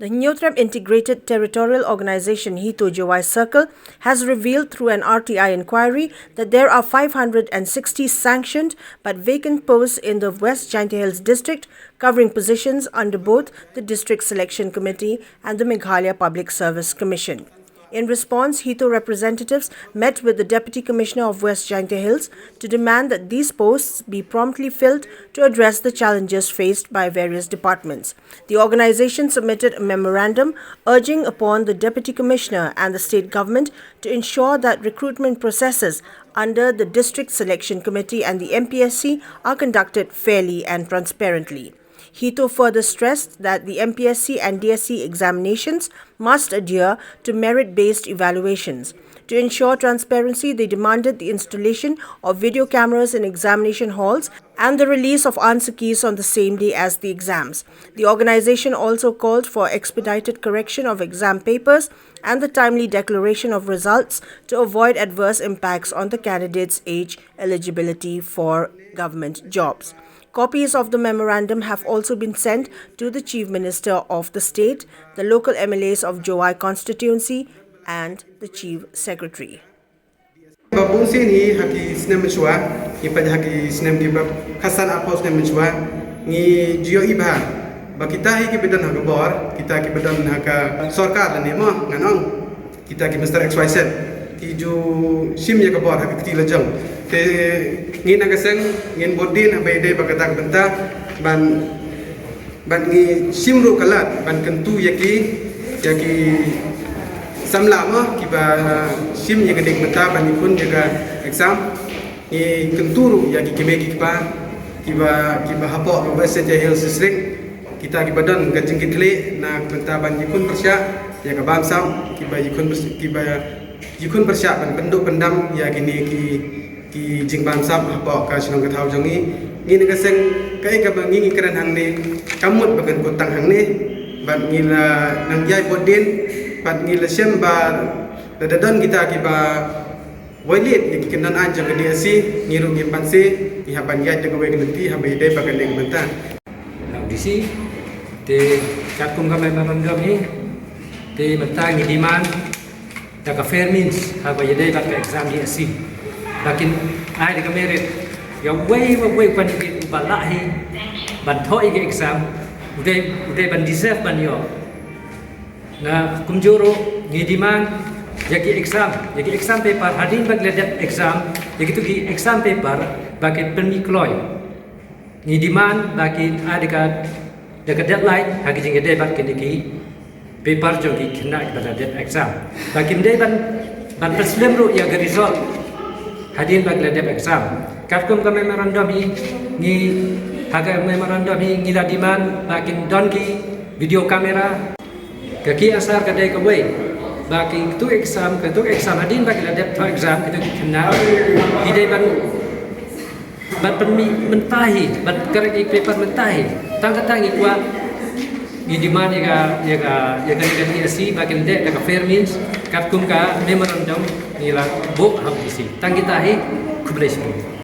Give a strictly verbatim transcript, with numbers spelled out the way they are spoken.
The Hynñiewtrep Integrated Territorial Organization, HITO Jowai Circle, has revealed through an R T I inquiry that there are five hundred and sixty sanctioned but vacant posts in the West Jaintia Hills district, covering positions under both the District Selection Committee and the Meghalaya Public Service Commission. In response, HITO representatives met with the Deputy Commissioner of West Jaintia Hills to demand that these posts be promptly filled to address the challenges faced by various departments. The organization submitted a memorandum urging upon the Deputy Commissioner and the state government to ensure that recruitment processes under the District Selection Committee and the M P S C are conducted fairly and transparently. HITO further stressed that the M P S C and D S C examinations must adhere to merit-based evaluations. To ensure transparency, they demanded the installation of video cameras in examination halls and the release of answer keys on the same day as the exams. The organization also called for expedited correction of exam papers and the timely declaration of results to avoid adverse impacts on the candidates' age eligibility for government jobs. Copies of the memorandum have also been sent to the Chief Minister of the state, the local M L As of Jowai constituency, and the Chief Secretary. Ba bun sien hi ha ki snem mynshuwa, ngi peit ha ki snem kiba khatsan arphew snem mynshuwa, ngi ju ïohi ba, ba kita hi kiba don ha ka bor, kita kiba don ha ka sorkar lane mo, ngan ong. Kita ki Mister X Y Z, ki ju shim ïa ka bor ha ka kti lajong. Te ngi na ka seng, ngin bud dien haba ïadei bad kata ka bynta, ban, ban ngi shim ruh ka lad ban kyntu ïa ki, ïa ki samla mo, kiba shim ïa kane ka bynta ban ïakhun ïa ka exam. Ngi kyntu ruh ïa ki kmie ki kpa kiba, kiba hapoh ka West Jaintia Hills District, kita kiba don ka jingkitkhlieh na ka bynta ban ïakhun pyrshah ïa ka bamsap, kiba ïakhun pyrs-, kiba ïakhun pyrshah ban pynduh pyndam ïa kine ki, ki jingbamsap hapoh ka shnong ka thaw jong ngi. Ngi na ka seng, kaei kaba ngi ngi kren hangne, kam mut ba kan kut tang hangne, bad ngi la nang ïai bud dien, bad ngi la shem ba lada don kita kiba violate ïa ki kyndon aiñ jong ka D S C, ngi ruh ngim banse, ngi hap ban ïaid da kawei ka lynti haba ïadei bad kane ka bynta. Na u D C, te katkum ka memorandum hi, te mynta ngi demand da ka fair means haba ïadei bad ka exam D S C. Ba kin ai da ka merit ïa uwei pa uwei u candidate uba lah hi ban thoh ïa ka exam, u dei, u dei ban deserve ban ïoh. Na kumjuh ruh ngi demand ïa ki exam, ïa ki exam paper, hadien ba ki la dep exam, ïa kito ki exam paper ba kin pynmih kloi. Ngi demand ba kin ai da ka, da ka deadline ha ki jingïadei bad kine ki paper jong ki khynnah kiba la dep exam. Ba kim dei ban, ban pynslem ruh ïa ka result hadien ba ki la dep exam. Katkum ka memorandum hi, ngi, ha ka memorandum hi ngi la demand ba kin don ki video camera. Ka ki answer ka dei kawei, ba kito exam, kito exam hadien ba ki la dep thoh exam, kito ki khynnah, ki dei ban, ban pynmih mynta hi, ban correct ïa ki paper mynta hi. Tang kata ngi kwah, ngi demand ïa ka, ïa ka, ïa ka, ïa ka D S C ba kin dei da ka fair means, katkum ka memorandum ngi la buh ha u D C. Tang kita hi, khublei shibun.